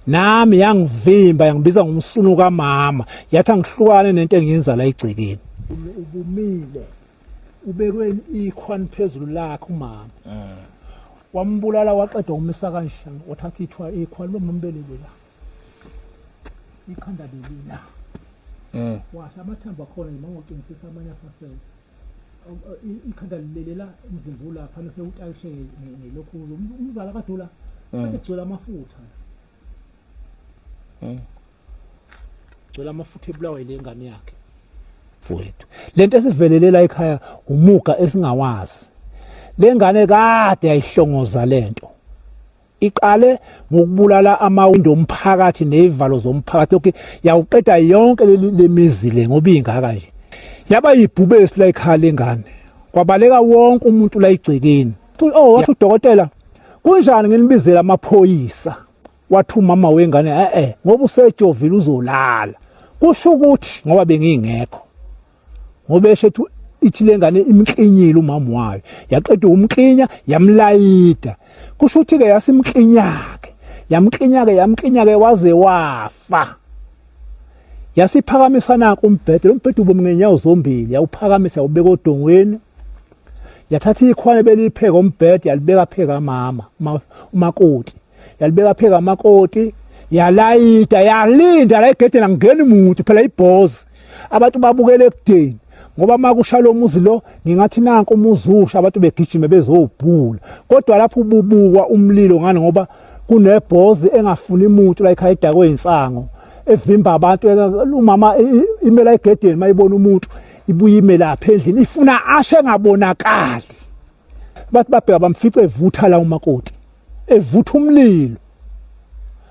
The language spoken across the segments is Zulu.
Nami yangivimba yangibiza ngomsunu kamama yathi angihlukane nento engiyenza la egcekeni. Ubumile ubekwe ikhwani phezulu lakhe umama. Wambulala waqeda ukumisa kanje wathatha ithwa ikhwani lomumbelele la. Ikhanda belila. Washa amathambo akhona nje mangocingisisa amanye afasele. Ikhanda lilelela umzimba ulapha sewutayishe ngelokhu umzala kadula kade kugcwele amafutha. Gcwele amafutha ebulawa ile ngane yakhe. Mfowethu, lento esivelelela ekhaya umuga esingawazi. Le ngane kade yayihlongoza lento. Iqale ngokubulala amawindo omphakathi nezivalo zomphakathi lokhu yawuqeda yonke lemizi le ngoba ingaka nje. Yaba yibhubesi la ekhaya lengane. Kwabaleka wonke umuntu la igcekeni. Oh wathi udokotela kunjani nginibizela amaphoyisa. Wathi umama wengane eh eh ngoba usejovile uzolala. Kusho ukuthi ngoba bengingekho. Ngoba eshethu ithi lengane imklinyile umama wayo. Yaqeda ukumklinya yamlayida. Kusho ukuthi ke yasimklinyake. Yamklinyake yamklinyake waze wafa. Yasiphakamisa nanku umbhede, lo mbhede ubomi ngenyawo zombili, yawuphakamisa yawubeka odongweni. Yathatha ikhwane belipheka umbhede yalibeka pheka mama, umakoti. Yalibeka pheka amakoti, yalayida, yalinda la egedeni angeni muntu phela ibhozi. Abantu babukele ekudeni ngoba makusha lo muzi lo ngingathi nanku umuzi usha abantu begijime bezobhula. Kodwa lapho ububukwa umlilo ngani ngoba kunebhozi engafuni umuntu la ekhaya idakwe insango evimba abantu umama imela egedeni mayibona umuntu ibuye ime lapha endlini ifuna ashe engabonakali. Bathi babheka bamfice evutha la umakoti evutha umlilo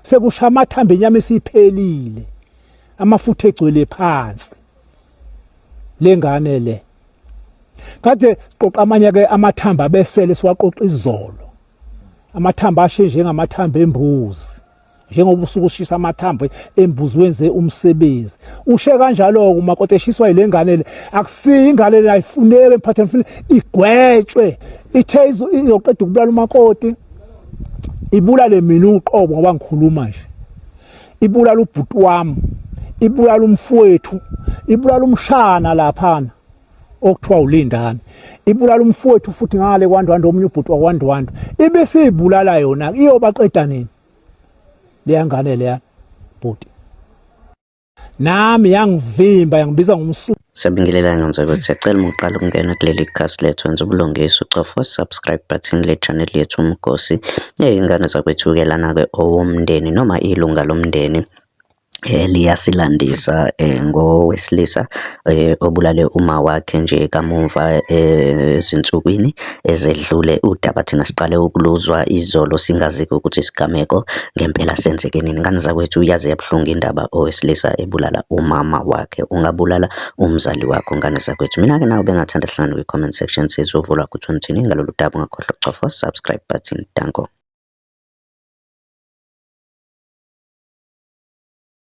sekusha amathambo inyama isiphelile amafutha egcwele phansi lengane le kade siqoqa amanye ke amathambo abesele siwaqoqa izolo amathambo ashe njengamathambo embuzi njengoba usuke ushisa amathambo embuzi wenze umsebenzi ushe kanjalo umakoti eshiswa yilengane le akusiyo ingane le ayifuneki emphatheni funa igwetshwe ithe izoqeda ukubulala umakoti ibulale mina uqobo ngoba ngikhuluma nje ibulala ubhuti wami ibulala umfowethu ibulala umshana laphana okuthiwa ulindane ibulala umfowethu futhi ngale kwandwandwe omunye ubhuti wakwandwandwe ibisibulala yona iyobaqeda nini leya ngane leya bhuti nami yangivimba yangibiza ngomsu. Siyabingelelana nzekuthi siyacela uma uqala ukungena kuleli khasi lethu wenza ubulungiswa ucofa subscribe button le channel yethu Umgosi. Iy'ngane zakwethu-ke lana-ke owomndeni noma ilunga lomndeni liyasilandisa ngowesilisa obulale uma wakhe nje kamumva ezinsukwini ezedlule. Udaba thina siqale ukuluzwa izolo singazi-ke ukuthi isigameko ngempela senzeke nini. Ngane zakwethu yaze yabuhlungu indaba owesilisa ebulala umama wakhe. Ungabulala umzali wakho ngane zakwethu. Mina-ke nawe bengathanda sihlangane kwi-comment section sizwe uvo lwakho ukuthi uthini ngalolu daba. Ungakhohlwa ukucofa subscribe button. Danko.